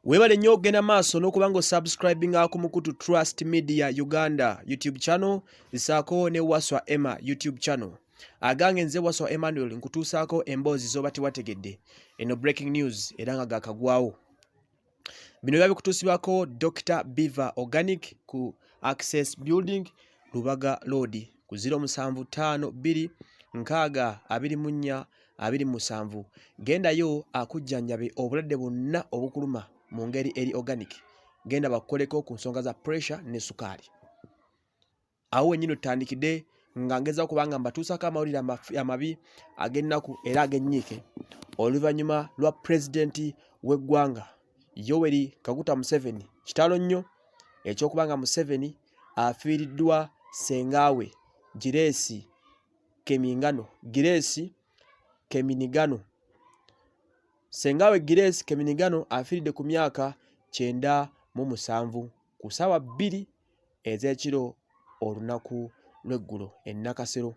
Weebale nnyo okugenda maaso n'okuba nga osubscribinga ku mukutu Trust Media Uganda YouTube channel saako ne Waswa Emma YouTube channel. Agange nze Waswa Emmanuel nkutuusaako emboozi z'oba tewategedde. Eno breaking news era nga gaakagwawo. Bino biba bikutuusibwako Dr. Biva Organic ku Access Building Lubaga Road ku 0752 6 24 27. Gendayo akujjanjabe obulwadde bwonna obukuluma mu ngeri eri organic. Genda bakukoleko ku nsonga za pressure ne sukaali. Awo wennyini otutandikidde nga ngezaako kubanga mbatuusako amawulire amabi ag'ennaku era ag'ennyiike oluvannyuma lwa pulezidenti w'eggwanga Yoweri Kaguta Museveni. Kitalo nnyo ekyokuba nga Museveni afiiriddwa ssengaawe Gireesi Kemingano, Gireesi Keminigano. Ssengaawe Gireesi Keminigano afiiridde ku myaka 97 ku ssaawa 2 ez'ekiro olunaku lw'eggulo e Nakasero.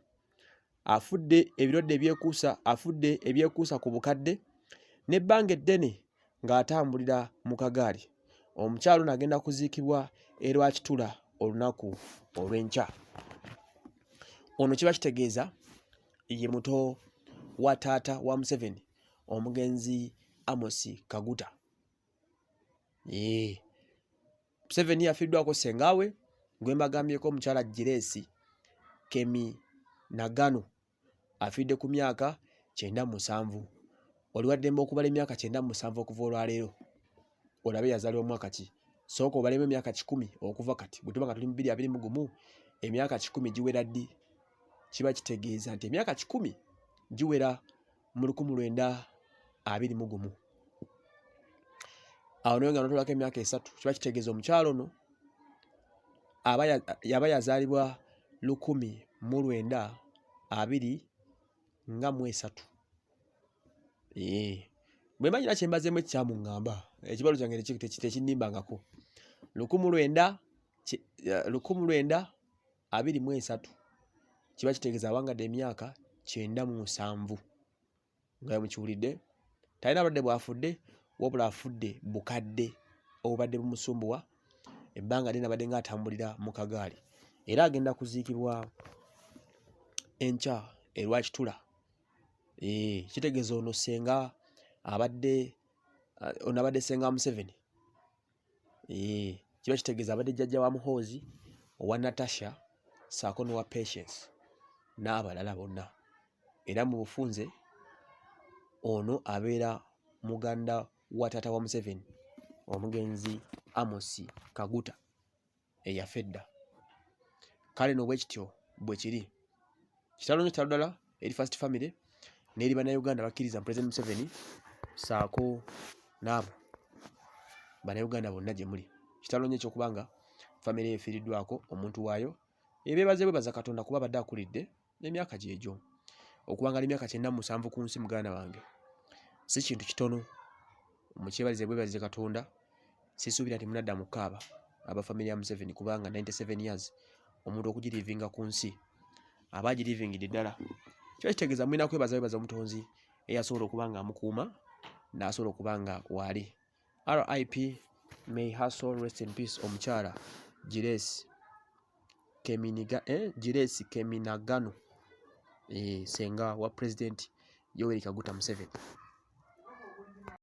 Afudde ebirwadde ebyekuusa afudde ebyekuusa ku bukadde n'ebbanga eddene ng'atambulira mu kagaali. Omukyala ono agenda kuziikibwa e Rwakitura olunaku olw'enkya. Ono kiba kitegeeza ye muto wa taata wa Museveni omugenzi Amos Kaguta. Yee. Museveni yafiiriddwako ssengaawe gwe mbagambyeko omukyala Gireesi Kemi Nagano afiiridde ku myaka 97. Oli waddembe okubala emyaka 97 okuva olwaleero olabe yazaalibwa mwaka ki. Sooka obalemu emyaka 100 okuva kati bwe tuba nga tuli mu 2021 emyaka 100 giwera ddi? Kiba kitegeeza nti emyaka 100 giwera mu 1921. Awo naye nga notolako emyaka 3 kiba kitegeeza omukyalo ono yaba yazaalibwa 1923. Bwe mba nina kye mbazeemu ekikyamu ŋŋamba ekibalo kyange tekinnimbangako. 1923 kiba kitegeeza awangadde emyaka 97 nga bwe mukiwulidde. Talina bulwadde bw'afudde wabula afudde bukadde obubadde bumusumbuwa ebbanga ddene abadde ng'atambulira mu kagaali era agenda kuziikibwa enkya e Rwakitura. Kitegeeza ono ssenga abadde ono abadde ssenga wa Museveni. Kiba kitegeeza abadde jjajja wa Muhoozi, owa Natasha ssaako n'owa Patience n'abalala bonna. Era mu bufunze ono abeera muganda wa taata wa Museveni omugenzi Amos Kaguta eyafa edda. Kale no bwe kityo bwe kiri. Kitalo nnyo kitalo ddala eri First Family n'eri Bannayuganda bakkiriza President Museveni ssaako n'abo Bannayuganda bonna gye muli. Kitalo nnyo eky'okuba nga famire efiiriddwako omuntu waayo ebeebaze bwebaza Katonda kuba abadde akulidde n'emyaka gyegyo. Okuwangaala emyaka 97 ku nsi muganda wange si kintu kitono. Mukyebalize bwebalize Katonda. Sisuubira nti munadda mu kaaba aba famire ya Museveni kubanga 97 years omuntu okugirivinga ku nsi aba agirivingidde ddala. Kiba kitegeeza mulina kwebaza bwebaza omutonzi eyasobola okuba nga amukuuma n'asobola okuba nga waali. RIP, may her soul rest in peace. Omukyala Giresi Keminiga, Giresi Keminagano, senga wa President Yoweri Kaguta Museveni.